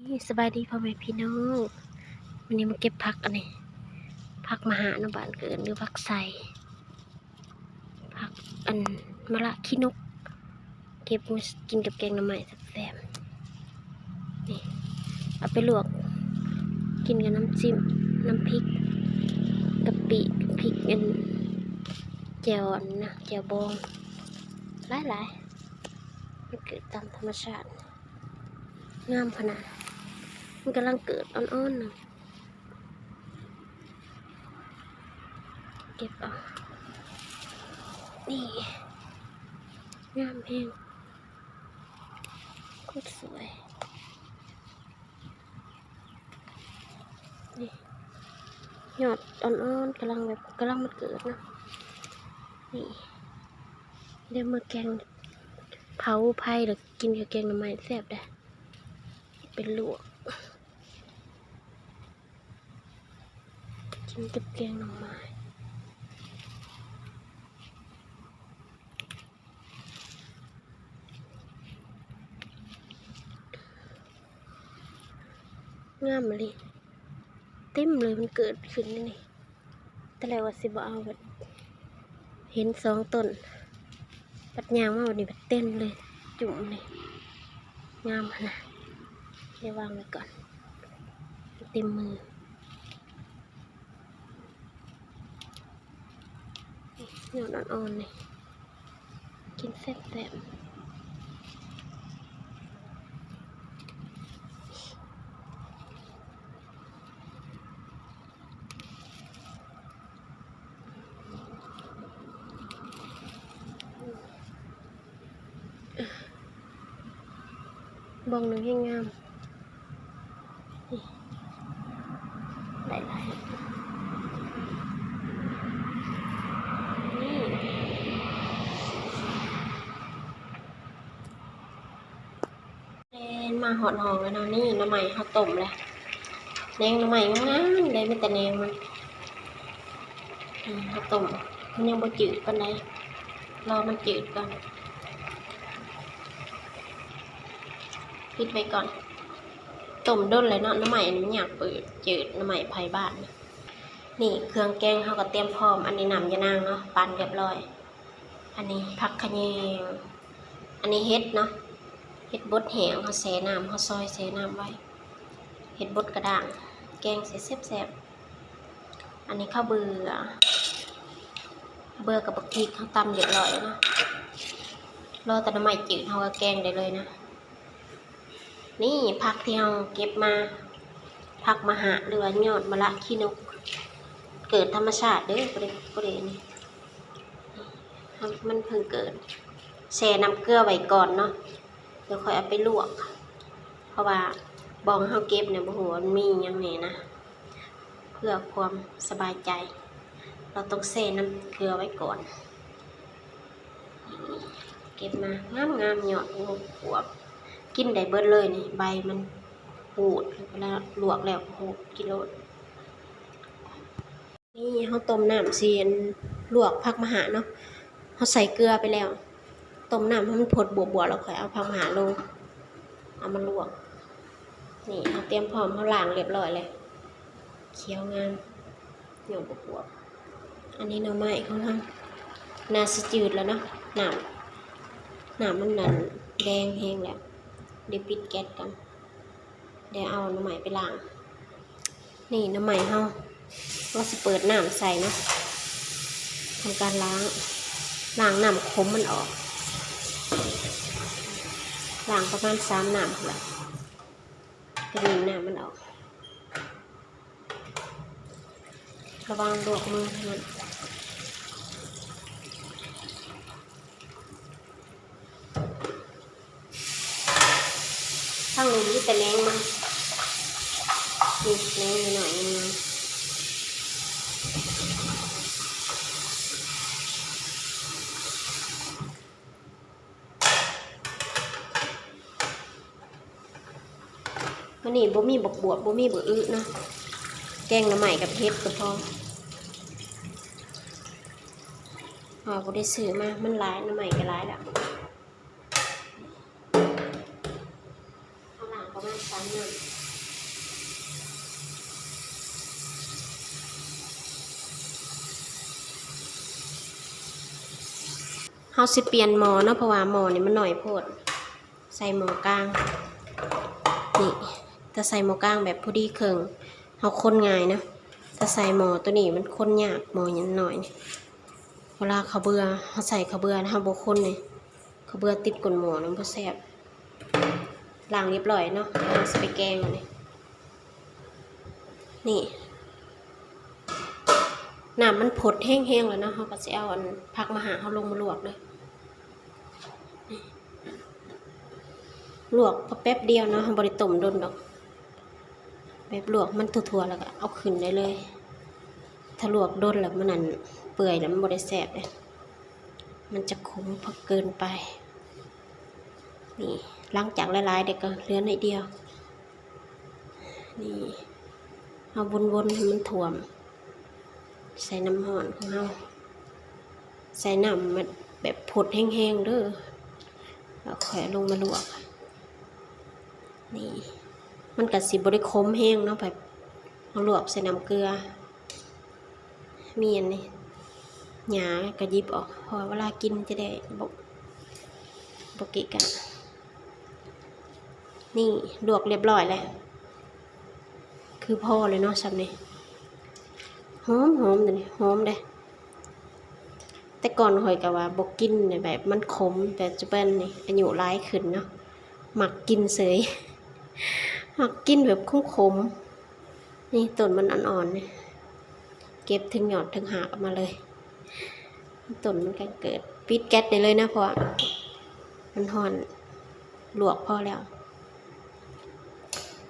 ນີ້ ສະບາຍດີພໍ່ແມ່ພີ່ນ້ອງ ມື້ນີ້ມາເກັບຜັກອັນນີ້ ຜັກມະຫາເນາະ ບ້ານເອີ້ນ ຫຼື ຜັກໄຊ ຜັກອັນ ມະລະຂີ້ນົກ ເກັບມາກິນກັບແກງໜໍ່ໄມ້ແຊບໆ ນີ້ ເອົາໄປລວກກິນກັບນ້ຳຈິ້ມ ນ້ຳພິກ ກະປິ ພິກອັນ ແຈ່ວອັນນະ ແຈ່ວບອງ ຫຼາຍໆ ມັນເກີດຕາມທຳມະຊາດ ງາມຂະໜາດ ມັນກຳລັງເກີດອ່ອນໆ ນະ ເກັບເອົາ ນີ້ ງາມແຮງ ໂຄດສວຍ ນີ້ ຍອດອ່ອນໆ ກຳລັງແບບ ກຳລັງມັນເກີດເນາະ ນີ້ ດຽວມາແກງ ເຜົາໄຟ ແລ້ວກິນກັບແກງໜໍ່ໄມ້ແຊບເດ້ ເອົາໄປລວກ ກິນກັບແກງໜໍ່ໄມ້ ງາມອີ່ຫຼີ ເຕັມເລີຍ ມັນເກີດຂຶ້ນຢູ່ນີ້ ແຕ່ແລກວ່າຊິບໍ່ເອົາ ບັດເຫັນສອງຕົ້ນ ບັດຍ່າງມາບັດນີ້ບັດເຕັມເລີຍ ຈຸ້ມເລີຍ ງາມຂະໜາດ ດຽວວາງໄວ້ກ່ອນ ເຕັມມື ຍອດອ່ອນໆ ນີ້ ກິນແຊບໆ ບ່ອງໜຶ່ງແຮງງາມ ນີ້ ໄດ້ຫຼາຍ ນີ້ ແລ່ນມາຮອດຫ້ອງແລ້ວເນາະ ນີ້ໜໍ່ໄມ້ເຮົາຕົ້ມແລ້ວ ແໜງໜໍ່ໄມ້ງາມໆ ເດ້ ມີແຕ່ແໜງມັນ ອືມ ເຮົາຕົ້ມ ມັນຍັງບໍ່ຈືດປານໃດ ລໍມັນຈືດກ່ອນ ປິດໄວ້ກ່ອນ ຕົ້ມດົນແລ້ວເນາະ ໜໍ່ໄມ້ນີ້ມັນຍາກຈືດ ຈືດ ໜໍ່ໄມ້ໄຜບ້ານ ນີ້ເຄື່ອງແກງເຮົາກໍຕຽມພ້ອມ ອັນນີ້ນ້ຳຍານາງເນາະ ປັ່ນຮຽບຮ້ອຍ ອັນນີ້ຜັກຂະແຍງ ອັນນີ້ເຫັດເນາະ ເຫັດບົດແຫ້ງ ເຮົາແຊ່ນ້ຳ ເຮົາຊອຍແຊ່ນ້ຳໄວ້ ເຫັດບົດກະດ້າງ ແກງໃສ່ແຊບໆ ອັນນີ້ເຂົ້າເບືອ ເບືອກັບບັກພິກເຮົາຕຳຮຽບຮ້ອຍແລ້ວເນາະ ລໍແຕ່ໜໍ່ໄມ້ຈືດ ເຮົາກໍແກງໄດ້ເລີຍນະ. ນີ້ຜັກທີ່ເຮົາເກັບມາ ຜັກມະຫະ ຫຼືວ່າຍອດມະລະຂີ້ນົກ ເກີດທຳມະຊາດເດີ້ ບໍ່ໄດ້ ບໍ່ໄດ້ນີ້ ມັນເພິ່ງເກີດ ແຊ່ນ້ຳເກືອໄວ້ກ່ອນເນາະ ແລ້ວຄ່ອຍເອົາໄປລວກ ເພາະວ່າບ່ອນເຮົາເກັບນີ້ບໍ່ຮູ້ວ່າມັນມີຫຍັງແດ່ນະ ເພື່ອຄວາມສະບາຍໃຈ ເຮົາຕ້ອງແຊ່ນ້ຳເກືອໄວ້ກ່ອນ. ເກັບມາງາມໆ ຍອດອວບໆ ກິນໄດ້ເບິດເລີຍນີ້ ໃບມັນຂູດ ເວລາລວກແລ້ວຂູດກິນໂລດ. ນີ້ເຮົາຕົ້ມນ້ຳຊິອັນ ລວກຜັກມະຫະເນາະ ເຮົາໃສ່ເກືອໄປແລ້ວ ຕົ້ມນ້ຳໃຫ້ມັນຟົດບວບໆ ແລ້ວຄ່ອຍເອົາຜັກມະຫະລົງ ເອົາມາລວກ. ນີ້ເຮົາຕຽມພ້ອມ ເຮົາລ້າງຮຽບຮ້ອຍແລ້ວ ຂຽວງາມ ຍອດບວບໆ. ອັນນີ້ໜໍ່ໄມ້ຂອງເຮົາ ໜ້າຊິຈືດແລ້ວເນາະ ນ້ຳ ນ້ຳມັນນັ້ນແດງແຮງແລ້ວ ດຽວປິດແກັສກ່ອນ ດຽວເອົາໜໍ່ໄມ້ໄປລ້າງ. ນີ້ໜໍ່ໄມ້ເຮົາ ເຮົາຊິເປີດນ້ຳໃສ່ເນາະ ທຳການລ້າງ ລ້າງນ້ຳຂົມມັນອອກ ລ້າງປະມານສາມນ້ຳພຸ້ນລະ ກະດຶງນ້ຳມັນອອກ ລະວັງລວກມືເທົ່ານັ້ນ. ທາງລຸ່ມມີແຕ່ແໜງມັນ ນີ້ແໜງນ້ອຍໆ ງາມ. ມື້ນີ້ບໍ່ມີບັກບວບ ບໍ່ມີບັກອຶເນາະ ແກງໜໍ່ໄມ້ກັບເຫັດກໍພໍ ເຮົາບໍ່ໄດ້ຊື້ມາ ມັນຫຼາຍ ໜໍ່ໄມ້ກໍຫຼາຍແລ້ວ. ເຮົາລ້າງປະມານສາມນ້ຳ ເຮົາຊິປ່ຽນໝໍ້ເນາະ ເພາະວ່າໝໍ້ນີ້ມັນໜ້ອຍໂພດ. ໃສ່ໝໍ້ກາງ ນີ້ ຖ້າໃສ່ໝໍ້ກາງແບບພໍດີເຄິ່ງ ເຮົາຄົນງ່າຍນະ. ຖ້າໃສ່ໝໍ້ໂຕນີ້ມັນຄົນຍາກ ໝໍ້ນ້ອຍນີ້. ເວລາເຂົ້າເບືອ ເຮົາໃສ່ເຂົ້າເບືອແລ້ວເຮົາບໍ່ຄົນນີ້ ເຂົ້າເບືອຕິດກົ້ນໝໍ້ນະ ມັນບໍ່ແຊບ. ລ້າງຮຽບຮ້ອຍເນາະ ເຮົາຊິໄປແກງນີ້. ນີ້ ນ້ຳມັນຟົດແຮງໆແລ້ວເນາະ ເຮົາກໍຊິເອົາອັນຜັກມະຫາເຮົາລົງມາລວກເດີ້. ລວກກໍແປັບດຽວເນາະ ເຮົາບໍ່ໄດ້ຕົ້ມດົນດອກ. ແບບລວກມັນທົ່ວໆ ແລ້ວກໍເອົາຂຶ້ນໄດ້ເລີຍ. ຖ້າລວກດົນແລ້ວມັນນັ້ນ ເປື່ອຍແລ້ວມັນບໍ່ໄດ້ແຊບເດ້ ມັນຈະຂົມເກີນໄປ. ນີ້ ຫຼັງຈາກຫຼາຍໆ ເດກໍເຫຼືອໜ້ອຍດຽວ. ນີ້ ເຮົາວົນໆ ໃຫ້ມັນຖ້ວມ ໃສ່ນ້ຳຮ້ອນຂອງເຮົາ ໃສ່ນ້ຳແບບຟົດແຮງໆເດີ້ ແລ້ວຄ່ອຍເອົາລົງມາລວກ. ນີ້ ມັນກໍຊິບໍ່ໄດ້ຂົມແຮງເນາະ ແບບເຮົາລວກໃສ່ນ້ຳເກືອ. ມີອັນນີ້ ຫຍ້າກໍຫຍິບອອກ ເພາະວ່າເວລາກິນຈະໄດ້ບໍ່ ບໍ່ເກະກະ. ນີ້ລວກຮຽບຮ້ອຍແລ້ວ ຄືພໍແລ້ວເນາະ ຊ່ຳນີ້. ຫອມໆ ໂຕນີ້ຫອມເດ້. ແຕ່ກ່ອນຂ້ອຍກໍວ່າບໍ່ກິນແບບມັນຂົມ ແຕ່ປັດຈຸບັນນີ້ອາຍຸຫຼາຍຂຶ້ນເນາະ ມັກກິນເສີຍ ມັກກິນແບບຂົມໆ. ນີ້ ຕົ້ນມັນອ່ອນໆນີ້ ເກັບເທິງຍອດເທິງຮາກອອກມາເລີຍ. ຕົ້ນມັນກໍເກີດ ປິດແກັດໄດ້ເລີຍນະ ເພາະວ່າມັນຮ້ອນ ລວກພໍແລ້ວ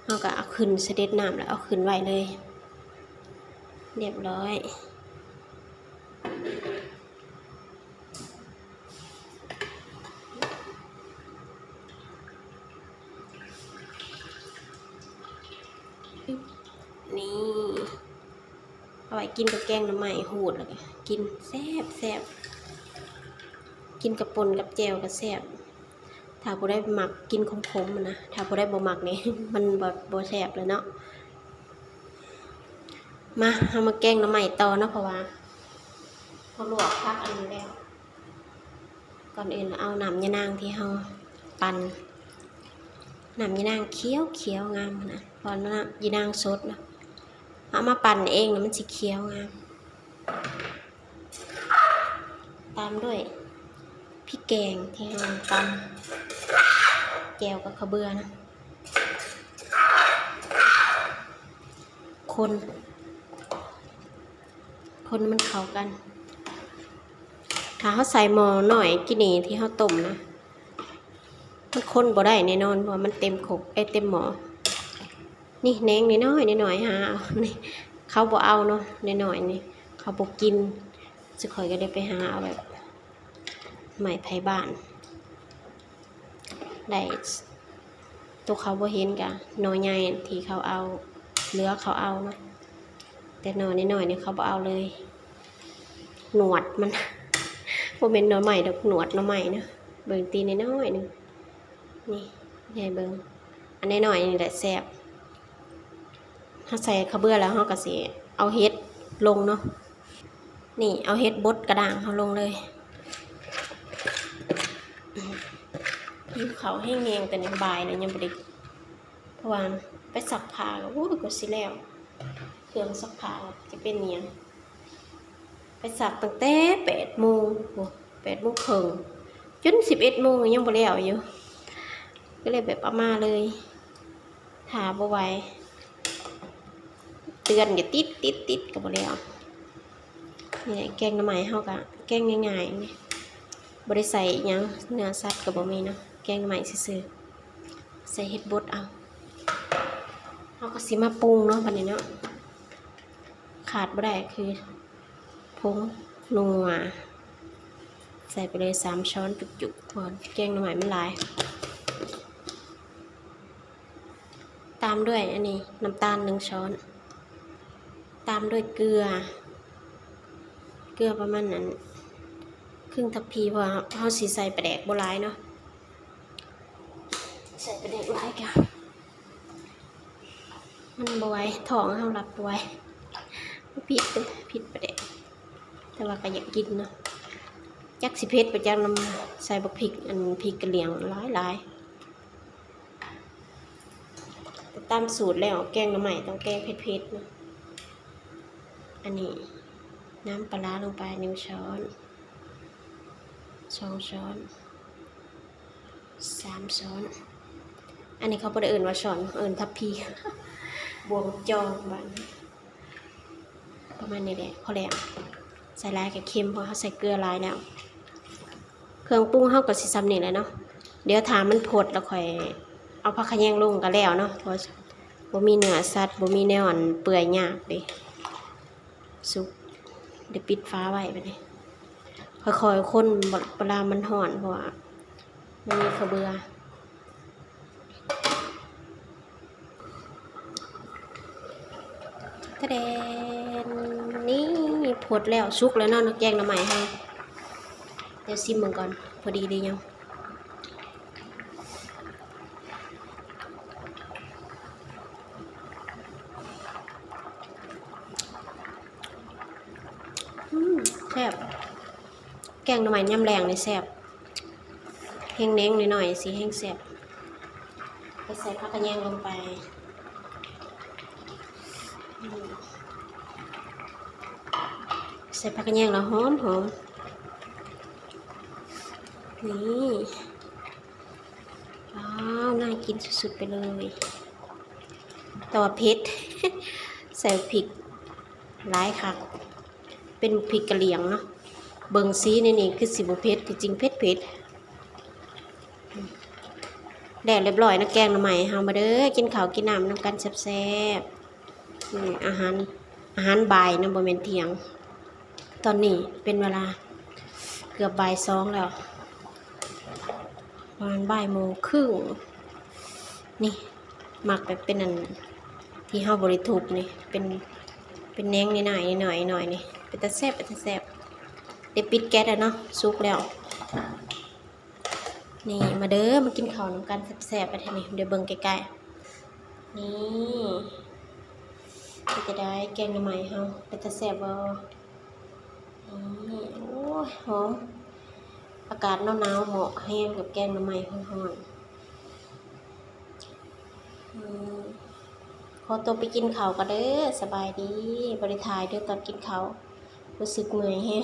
ເຮົາກໍເອົາຂຶ້ນສະເດັດນ້ຳ ແລ້ວເອົາຂຶ້ນໄວ້ເລີຍ ຮຽບຮ້ອຍ. ນີ້ ເອົາໄວ້ກິນກັບແກງໜໍ່ໄມ້ ຫູດແລ້ວກໍກິນ ແຊບໆ ກິນກັບປົ່ນກັບແຈ່ວກໍແຊບ. ຖ້າຜູ້ໃດມັກກິນຂົມໆ ນະ ຖ້າຜູ້ໃດບໍ່ມັກນີ້ ມັນບໍ່ ບໍ່ແຊບແລ້ວເນາະ. ມາ ເຮົາມາແກງໜໍ່ໄມ້ຕໍ່ເນາະ ເພາະວ່າເຮົາລວກຜັກອັນນີ້ແລ້ວ. ກ່ອນອື່ນເອົານ້ຳຍານາງທີ່ເຮົາປັ່ນ ນ້ຳຍານາງຂຽວໆ ງາມຂະໜາດ ເພາະວ່າຍານາງສົດເນາະ ເອົາມາປັ່ນເອງແລ້ວມັນຊິຂຽວງາມ. ຕາມດ້ວຍພິກແກງທີ່ເຮົາຕຳແຈ່ວກັບເຂົ້າເບືອນະ. ຄົນ ຄົນໃຫ້ມັນເຂົ້າກັນ. ຖ້າເຮົາໃສ່ໝໍ້ນ້ອຍກີ້ນີ້ທີ່ເຮົາຕົ້ມນະ ມັນຄົນບໍ່ໄດ້ແນ່ນອນ ເພາະວ່າມັນເຕັມຄົກ ເອີ ເຕັມໝໍ້. ນີ້ແໜງນ້ອຍໆ ນ້ອຍໆ ຫາເອົານີ້ ເຂົາບໍ່ເອົາເນາະ ນ້ອຍໆນີ້ ເຂົາບໍ່ກິນ. ຊິຂ້ອຍກໍໄດ້ໄປຫາເອົາແບບໄມ້ໄຜ່ບ້ານ ໄດ້ ໂຕເຂົາບໍ່ເຫັນກະໜໍ່ໃຫຍ່ທີ່ເຂົາເອົາ ເຫຼືອເຂົາເອົານະ ແຕ່ໜໍ່ນ້ອຍໆນີ້ເຂົາບໍ່ເອົາເລີຍ. ໜວດມັນ ບໍ່ແມ່ນໜໍ່ໄມ້ດອກ ໜວດໜໍ່ໄມ້ນະ ເບິ່ງຕີນນ້ອຍໆໜຶ່ງ. ນີ້ໃຫ້ເບິ່ງ ອັນນ້ອຍໆນີ້ແຫຼະແຊບ. ເຮົາໃສ່ເຂົ້າເບືອແລ້ວ ເຮົາກໍຊິເອົາເຫັດລົງເນາະ. ນີ້ ເອົາເຫັດບົດກະດ້າງເຮົາລົງເລີຍ. ຫິວເຂົ້າແຮງໆ ແຕ່ນີ້ບ່າຍແລ້ວຍັງບໍ່ໄດ້ ເພາະວ່າໄປຊັກຜ້າກໍ ໂອ້ຍ ກວ່າຊິແລ້ວ ເຄື່ອງຊັກຜ້າຈະເປັນຫຍັງ. ໄປຊັກຕັ້ງແຕ່ແປດໂມງ ໂອ້ ແປດໂມງເຄິ່ງ ຈົນສິບເອັດໂມງຍັງບໍ່ແລ້ວຢູ່ ກໍເລີຍແບບເອົາມາເລີຍ ຖ້າບໍ່ໄຫວ ເຕືອນກໍຕິດໆໆ ກໍບໍ່ແລ້ວ. ນີ້ແຫຼະ ແກງໜໍ່ໄມ້ເຮົາກໍແກງງ່າຍໆນີ້ ບໍ່ໄດ້ໃສ່ອີ່ຫຍັງ ເນື້ອສັດກໍບໍ່ມີເນາະ ແກງໜໍ່ໄມ້ຊື່ໆ ໃສ່ເຫັດບົດເອົາ. ເຮົາກໍຊິມາປຸງເນາະ ບັດນີ້ເນາະ ຂາດບໍ່ໄດ້ຄື ຜົງນົວ ໃສ່ໄປເລີຍສາມຊ້ອນຈຸກໆ ເພາະວ່າແກງໜໍ່ໄມ້ມັນຫຼາຍ. ຕາມດ້ວຍອັນນີ້ ນ້ຳຕານໜຶ່ງຊ້ອນ ຕາມດ້ວຍເກືອ ເກືອປະມານນັ້ນ ເຄິ່ງທັບພີ ເພາະວ່າເຮົາຊິໃສ່ປາແດກບໍ່ຫຼາຍເນາະ. ໃສ່ປາແດກຫຼາຍກະມັນບໍ່ໄຫວ ທ້ອງເຮົາຮັບບໍ່ໄຫວ ມັນຜິດເດ້ ຜິດປາແດກ ແຕ່ວ່າກໍຢາກກິນເນາະ. ຈັກຊິເຜັດບໍ່ຈັກ ນຳໃສ່ບັກພິກ ອັນ ພິກກະຫຼຽງຫຼາຍໆ. ແຕ່ຕາມສູດແລ້ວ ແກງໜໍ່ໄມ້ຕ້ອງແກງເຜັດໆເນາະ. ອັນນີ້ນ້ຳປາຮ້າລົງໄປໜຶ່ງຊ້ອນ ສອງຊ້ອນ ສາມຊ້ອນ. ອັນນີ້ເຂົາບໍ່ໄດ້ເອີ້ນວ່າຊ້ອນ ເອີ້ນທັບພີ ບ່ວງຈອງບາດນີ້. ປະມານນີ້ແຫຼະ ພໍແລ້ວ. ໃສ່ຫຼາຍກໍເຄັມ ເພາະເຮົາໃສ່ເກືອຫຼາຍແລ້ວ. ເຄື່ອງປຸງເຮົາກໍຊິສ່ຳນີ້ແຫຼະເນາະ. ດຽວຖ້າມັນຟົດແລ້ວ ຂ້ອຍເອົາຜັກຂະແຍງລົງກໍແລ້ວເນາະ ເພາະບໍ່ມີເນື້ອສັດ ບໍ່ມີແນວອັນເປື່ອຍຍາກເດ້ ສຸກ. ດຽວປິດຝາໄວ້ບາດນີ້ ຄ່ອຍໆຄົນ ເວລາມັນຮ້ອນ ເພາະວ່າມັນມີເຂົ້າເບືອ. ຕະແດນ ນີ້ຟົດແລ້ວ ສຸກແລ້ວເນາະ ແກງໜໍ່ໄມ້ເຮົາ. ດຽວຊິມເບິ່ງກ່ອນ ພໍດີຫຼືຍັງ. ອືມ ແຊບ ແກງໜໍ່ໄມ້ຍາມແລງນີ້ແຊບ. ແຮງແໜງໜ້ອຍໆ ຊິແຮງແຊບ. ໄປໃສ່ຜັກຂະແຍງລົງໄປ. ໃສ່ຜັກຂະແຍງແລ້ວຫອມໆ. ນີ້ ວ້າວ ໜ້າກິນສຸດໆໄປເລີຍ. ແຕ່ວ່າເຜັດ ໃສ່ພິກຫຼາຍຄັກ. ເປັນພິກກະຫຼຽງເນາະ. ເບິ່ງສີໃນນີ້ຄືຊິບໍ່ເຜັດ ທີ່ຈິງເຜັດໆ. ແລ້ວລຽບຮ້ອຍເນາະ ແກງໜໍ່ໄມ້ເຮົາ. ມາເດີ ກິນເຂົ້າກິນນ້ຳນຳກັນແຊບໆ. ອືມ ອາຫານ ອາຫານບ່າຍເນາະ ບໍ່ແມ່ນທ່ຽງ. ຕອນນີ້ເປັນເວລາເກືອບບ່າຍສອງແລ້ວ ປະມານບ່າຍໂມງເຄິ່ງ. ນີ້ ມັກແບບເປັນອັນ ທີ່ເຮົາບໍ່ໄດ້ທຸບນີ້ ເປັນ ເປັນແໜງນ້ອຍໆ ນ້ອຍໆ ນີ້ ເປັນຕາແຊບ ເປັນຕາແຊບ. ໄດ້ປິດແກັສແລ້ວເນາະ ສຸກແລ້ວ. ນີ້ ມາເດີ ມາກິນເຂົ້ານຳກັນແຊບໆ ບັດນີ້ ດຽວເບິ່ງໃກ້ໆ. ນີ້ ເປັນຈັ່ງໃດ ແກງໜໍ່ໄມ້ເຮົາ ເປັນຕາແຊບບໍ່? ນີ້ ໂອ້ຍ ຫອມ. ອາກາດໜາວໆ ເໝາະແຮງກັບແກງໜໍ່ໄມ້ຮ້ອນໆ. ອືມ ຂໍຕົວໄປກິນເຂົ້າກ່ອນເດີ. ສະບາຍດີ. ບໍ່ໄດ້ຖ່າຍເດີຕອນກິນເຂົ້າ ຮູ້ສຶກເມື່ອຍແຮງ.